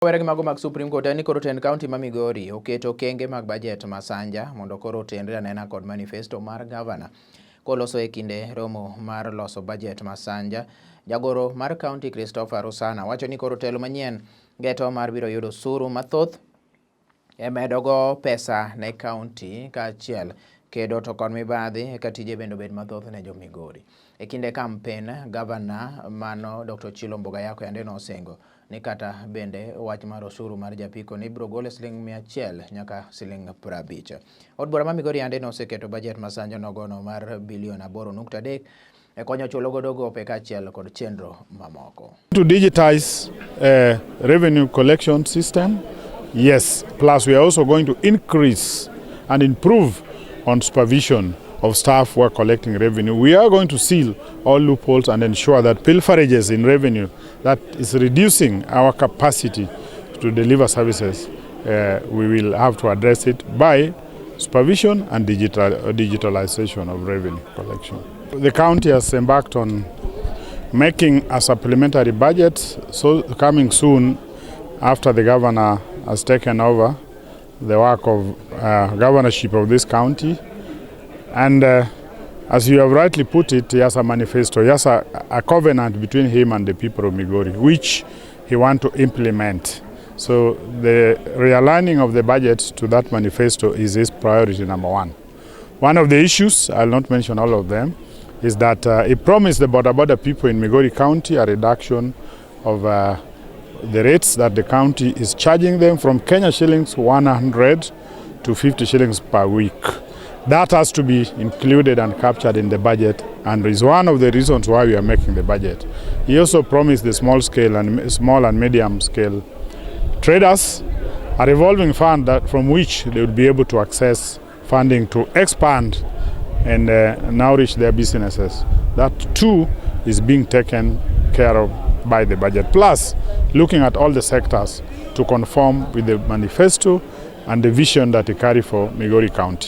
Were gi mago mag Supreme Court en ni koro tend kaunti ma Migori oketo okenge mag bajet ma Sanja mondo koro otenre anena kod manifesto mar gavana. Koloso e kinde romo mar loso bajet ma Sanja, jagoro mar kaunti Christopher Rusana wacho ni koro telo manyien geto mar biro yudo osuru mathoth e medo go pesa ne kaunti kaachiel kedo to kod mibadhi eka tije bende obed mathoth ne jo Migori. E kinde kampen, gavana mano Dr. Chilo Mbugayako yande nosingo ni kata bende wach mar osuru mar japiko ni ibiro gol e siling 100 nyaka siling 50. Od bura ma Migori yande noseketo bajet ma Sanjo nogono mar bilion 8.3 e konyo chulo godo gope kaachiel kod chenro mamoko. To digitize revenue collection system, yes. Plus, we are also going to increase and improve on supervision of staff who are collecting revenue. We are going to seal all loopholes and ensure that pilferages in revenue that is reducing our capacity to deliver services, we will have to address it by supervision and digitalization of revenue collection. The county has embarked on making a supplementary budget, so coming soon after the governor has taken over the work of governorship of this county. And as you have rightly put it, he has a manifesto, he has a covenant between him and the people of Migori, which he wants to implement. So the realigning of the budget to that manifesto is his priority number one. One of the issues, I'll not mention all of them, is that he promised the boda boda people in Migori County a reduction of the rates that the county is charging them from Kenya shillings 100 to 50 shillings per week. That has to be included and captured in the budget and is one of the reasons why we are making the budget. He also promised the small scale and small and medium scale traders a revolving fund that from which they would be able to access funding to expand and nourish their businesses. That too is being taken care of by the budget. Plus, looking at all the sectors to conform with the manifesto and the vision that he carry for Migori County.